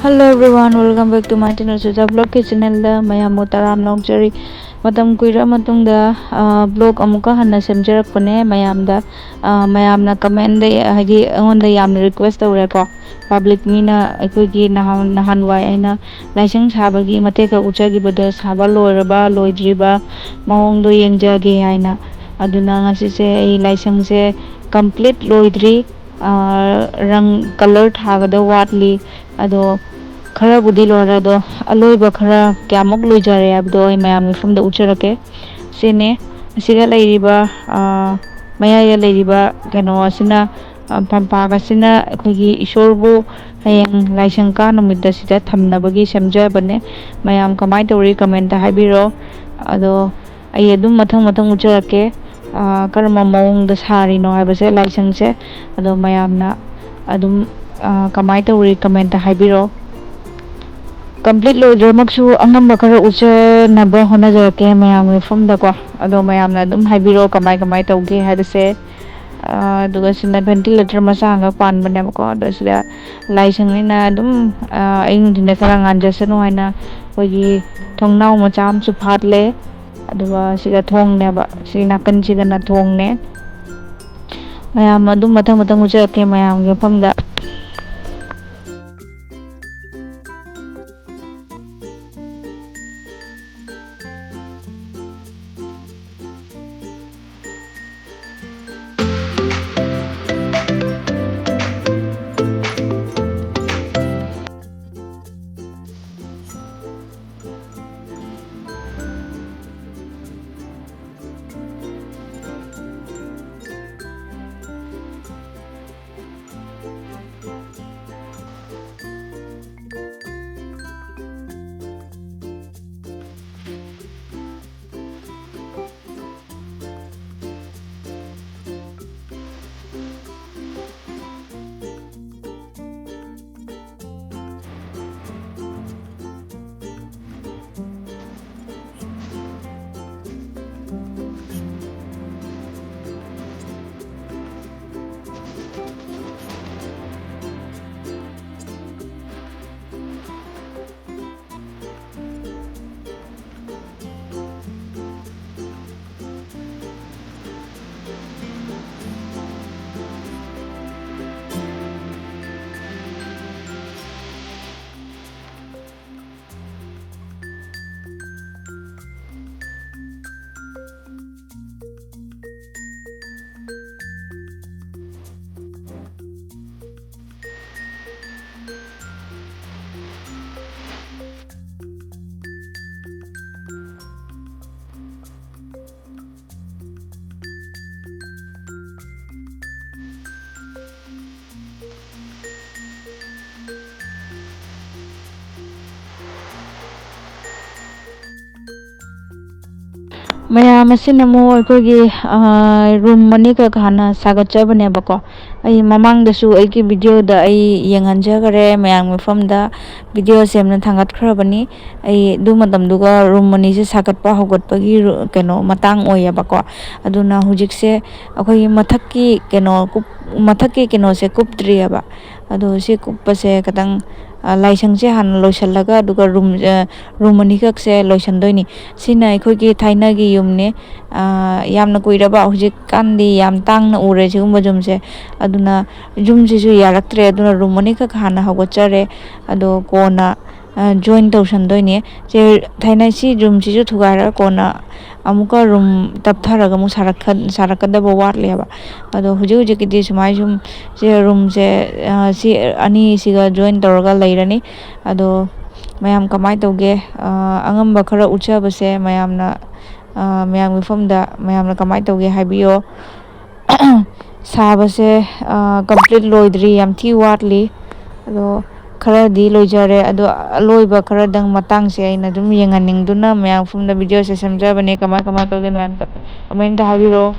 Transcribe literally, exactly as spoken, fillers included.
Hello everyone, welcome back to my channel, Suja Vlog ꯀꯤ channel ꯗ ꯃꯌꯥꯝꯕꯨ ꯇꯔꯥꯝꯅ ꯑꯣꯛꯆꯔꯤ꯫ ꯃꯇꯝ ꯀꯨꯏꯔꯕ ꯃꯇꯨꯡꯗ, ꯑ, vlog ꯑꯃꯨꯛꯀ ꯍꯟꯅ ꯁꯦꯝꯖꯔꯛꯄꯅꯦ ꯃꯌꯥꯝꯗ꯫ ꯑ, ꯃꯌꯥꯝꯅ comment ꯗ, ꯍꯥꯏꯗꯤ ꯑꯩꯉꯣꯟꯗ ꯌꯥꯝꯅ request ꯇꯧꯔꯦꯀꯣ꯫ Public ꯃꯤꯅ ꯑꯩꯈꯣꯏꯒꯤ ꯅꯍꯥꯟ-, ꯅꯍꯥꯟꯋꯥꯏ ꯑꯩꯅ ꯂꯥꯏꯁꯪ ꯁꯥꯕꯒꯤ ꯃꯇꯦꯛ ꯈꯛ ꯎꯠꯆꯈꯤꯕꯗꯣ, ꯁꯥꯕ ꯂꯣꯏꯔꯕ ꯂꯣꯏꯗ꯭ꯔꯤꯕ ꯃꯑꯣꯡꯗꯣ ꯌꯦꯡꯖꯒꯦ ꯍꯥꯏꯅ꯫ ꯑꯗꯨꯅ ꯉꯁꯤꯁꯦ ꯑꯩ ꯂꯥꯏꯁꯪꯁꯦ complete ꯂꯣꯏꯗ꯭ꯔꯤ꯫ ꯑ, ꯔꯪ colour ꯊꯥꯒꯗꯕ ꯋꯥꯠꯂꯤ꯫ ꯑꯗꯣ ꯈꯔꯕꯨꯗꯤ ꯂꯣꯏꯔꯦ, ꯑꯗꯣ ꯑꯂꯣꯏꯕ ꯈꯔ ꯀꯌꯥꯃꯨꯛ ꯂꯣꯏꯖꯔꯦ ꯍꯥꯏꯕꯗꯣ ꯑꯩ ꯃꯌꯥꯝꯒꯤ ꯃꯐꯝꯗ ꯎꯠꯆꯔꯛꯀꯦ꯫ ꯁꯤꯅꯦ, ꯑꯁꯤꯗ ꯂꯩꯔꯤꯕ, ꯑ, ꯃꯌꯥꯏꯗ ꯂꯩꯔꯤꯕ ꯀꯩꯅꯣ ꯑꯁꯤꯅ, ꯑ, ꯐꯝꯄꯥꯛ ꯑꯁꯤꯅ ꯑꯩꯈꯣꯏꯒꯤ ꯏꯁꯣꯔꯕꯨ ꯍꯌꯦꯡ ꯂꯥꯏꯁꯪ ꯀꯥ ꯅꯨꯃꯤꯠꯇ ꯁꯤꯗ ꯊꯝꯅꯕꯒꯤ ꯁꯦꯝꯖꯕꯅꯦ꯫ ꯃꯌꯥꯝ ꯀꯃꯥꯏꯅ ꯇꯧꯔꯤ comment ꯇ ꯍꯥꯏꯕꯤꯔꯣ꯫ ꯑꯗꯣ ꯑꯩ ꯑꯗꯨꯝ ꯃꯊꯪ ꯃꯊꯪ ꯎꯠꯆꯔꯛꯀꯦ, ꯑ, ꯀꯔꯝꯕ ꯃꯑꯣꯡꯗ ꯁꯥꯔꯤꯅꯣ ꯍꯥꯏꯕꯁꯦ ꯂꯥꯏꯁꯪꯁꯦ꯫ ꯑꯗꯣ ꯃꯌꯥꯝꯅ ꯑꯗꯨꯝ, ꯑ, ꯀꯃꯥꯏꯅ ꯇꯧꯔꯤ comment ꯇ ꯍꯥꯏꯕꯤꯔꯣ꯫ Complete ꯂꯣꯏꯗ꯭ꯔꯃꯛꯁꯨ ꯑꯉꯝꯕ ꯈꯔ ꯎꯠꯆꯅꯕ ꯍꯣꯠꯅꯖꯔꯛꯀꯦ ꯃꯌꯥꯝꯒꯤ ꯃꯐꯝꯗꯀꯣ꯫ ꯑꯗꯣ ꯃꯌꯥꯝꯅ ꯑꯗꯨꯝ ꯍꯥꯏꯕꯤꯔꯛꯑꯣ ꯀꯃꯥꯏ ꯀꯃꯥꯏ ꯇꯧꯒꯦ ꯍꯥꯏꯕꯁꯦ꯫ ꯑꯥ, ꯑꯗꯨꯒ ꯁꯤꯅ ventilator ꯃꯆꯥ ꯑꯃꯈꯛ ꯄꯥꯟꯕꯅꯦꯕꯀꯣ꯫ ꯑꯗꯣ ꯁꯤꯗ ꯂꯥꯏꯁꯪꯅꯤꯅ ꯑꯗꯨꯝ, ꯑꯥ, ꯑꯌꯨꯛ ꯅꯨꯡꯊꯤꯟꯗ ꯈꯔ ꯉꯥꯟꯖꯁꯅꯨ ꯍꯥꯏꯅ ꯑꯩꯈꯣꯏꯒꯤ ꯊꯣꯡꯅꯥꯎ ꯃꯆꯥ ꯑꯃꯁꯨ ꯐꯥꯠꯂꯦ꯫ ꯑꯗꯨꯒ ꯁꯤꯒ ꯊꯣꯡꯅꯦꯕ, ꯁꯤ ꯅꯥꯀꯟꯁꯤꯒꯅ ꯊꯣꯡꯅꯦ꯫ ꯃꯌꯥꯝ ꯑꯗꯨꯝ ꯃꯊꯪ ꯃꯊꯪ ꯎꯠꯆꯔꯛꯀꯦ ꯃꯌꯥꯝꯒꯤ ꯃꯐꯝꯗ꯫ ꯃꯌꯥꯝ ꯑꯁꯤꯅ ꯑꯃꯨꯛ ꯑꯩꯈꯣꯏꯒꯤ ꯔꯨꯝ ꯑꯅꯤꯈꯛ ꯍꯥꯟꯅ ꯁꯥꯒꯠꯆꯕꯅꯦꯕꯀꯣ꯫ ꯑꯩ ꯃꯃꯥꯡꯗꯁꯨ ꯑꯩꯒꯤ ꯚꯤꯗꯤꯑꯣꯗ ꯑꯩ ꯌꯦꯡꯍꯟꯖꯈꯔꯦ ꯃꯌꯥꯝꯒꯤ ꯃꯐꯝꯗ꯫ ꯚꯤꯗꯤꯑꯣ ꯁꯦꯝꯅ ꯊꯥꯡꯒꯠꯈ꯭ꯔꯕꯅꯤ꯫ ꯑꯩ ꯑꯗꯨ ꯃꯇꯝꯗꯨꯒ ꯔꯨꯝ ꯑꯅꯤꯁꯦ ꯁꯥꯒꯠꯄ ꯍꯧꯒꯠꯄꯒꯤ ꯔꯨ- ꯀꯩꯅꯣ ꯃꯇꯥꯡ ꯑꯣꯏꯌꯦꯕꯀꯣ꯫ ꯑꯗꯨꯅ ꯍꯧꯖꯤꯛꯁꯦ ꯑꯩꯈꯣꯏꯒꯤ ꯃꯊꯛꯀꯤ ꯀꯩꯅꯣ ꯀꯨꯞ- ꯃꯊꯛꯀꯤ ꯀꯩꯅꯣꯁꯦ ꯀꯨꯞꯇ꯭ꯔꯤꯑꯕ꯫ ꯑꯗꯣ ꯁꯤ ꯀꯨꯞꯄꯁꯦ ꯈꯤꯇꯪ, ꯑ, ꯂꯥꯏꯁꯪꯁꯦ ꯍꯥꯟꯅ ꯂꯣꯏꯁꯤꯜꯂꯒ ꯑꯗꯨꯒ ꯔꯨꯝ, ꯑ, ꯔꯨꯝ ꯑꯅꯤꯈꯛꯁꯦ ꯂꯣꯏꯁꯤꯟꯗꯣꯏꯅꯤ꯫ ꯁꯤꯅ ꯑꯩꯈꯣꯏꯒꯤ ꯊꯥꯏꯅꯒꯤ ꯌꯨꯝꯅꯦ꯫ ꯑ, ꯌꯥꯝꯅ ꯀꯨꯏꯔꯕ, ꯍꯧꯖꯤꯛꯀꯥꯟꯗꯤ ꯌꯥꯝ ꯇꯥꯡꯅ ꯎꯔꯦ ꯁꯤꯒꯨꯝꯕ ꯌꯨꯝꯁꯦ꯫ ꯑꯗꯨꯅ ꯌꯨꯝꯁꯤꯁꯨ ꯌꯥꯔꯛꯇ꯭ꯔꯦ꯫ ꯑꯗꯨꯅ ꯔꯨꯝ ꯑꯅꯤꯈꯛ ꯍꯥꯟꯅ ꯍꯧꯒꯠꯆꯔꯦ꯫ ꯑꯗꯣ ꯀꯣꯟꯅ, ꯑ, ꯖꯣꯏꯟ ꯇꯧꯁꯟꯗꯣꯏꯅꯦ꯫ ꯁꯦ ꯊꯥꯏꯅ ꯁꯤ ꯔꯨꯝꯁꯤꯁꯨ ꯊꯨꯒꯥꯏꯔꯒ ꯀꯣꯟꯅ ꯑꯃꯨꯛꯀ ꯔꯨꯝ ꯇꯞꯊꯔꯒ ꯑꯃꯨꯛ ꯁꯥꯔꯛꯈ-, ꯁꯥꯔꯛꯀꯗꯕ ꯋꯥꯠꯂꯦꯕ꯫ ꯑꯗꯣ ꯍꯧꯖꯤꯛ ꯍꯧꯖꯤꯛꯀꯤꯗꯤ ꯁꯨꯃꯥꯏ ꯁꯨꯝ ꯁꯤ ꯔꯨꯝꯁꯦ, ꯑ, ꯁꯤ ꯑꯅꯤꯁꯤꯒ ꯖꯣꯏꯟ ꯇꯧꯔꯒ ꯂꯩꯔꯅꯤ꯫ ꯑꯗꯣ ꯃꯌꯥꯝ ꯀꯃꯥꯏꯅ ꯇꯧꯒꯦ? ꯑ, ꯑꯉꯝꯕ ꯈꯔ ꯎꯠꯆꯕꯁꯦ ꯃꯌꯥꯝꯅ, ꯑ, ꯃꯌꯥꯝꯒꯤ ꯃꯐꯝꯗ ꯃꯌꯥꯝꯅ ꯀꯃꯥꯏꯅ ꯇꯧꯒꯦ ꯍꯥꯏꯕꯤꯌꯣ꯫ ꯁꯥꯕꯁꯦ, ꯑ, ꯀꯝꯄ꯭ꯂꯤꯠ ꯂꯣꯏꯗ꯭ꯔꯤ, ꯌꯥꯝ ꯊꯤ ꯋꯥꯠꯂꯤ꯫ ꯑꯗꯣ ꯈꯔꯗꯤ ꯂꯣꯏꯖꯔꯦ꯫ ꯑꯗꯣ ꯑꯂꯣꯏꯕ ꯈꯔꯗꯪ ꯃꯇꯥꯡꯁꯦ ꯑꯩꯅ ꯑꯗꯨꯝ ꯌꯦꯡꯍꯟꯅꯤꯡꯗꯨꯅ ꯃꯌꯥꯝ ꯃꯐꯝꯗ ꯚꯤꯗꯤꯑꯣꯁꯦ ꯁꯦꯝꯖꯕꯅꯦ꯫ ꯀꯃꯥꯏ ꯀꯃꯥꯏ ꯇꯧꯒꯦ ꯃꯌꯥꯝ ꯀꯃꯦꯟꯇ ꯍꯥꯏꯕꯤꯔꯛꯑꯣ꯫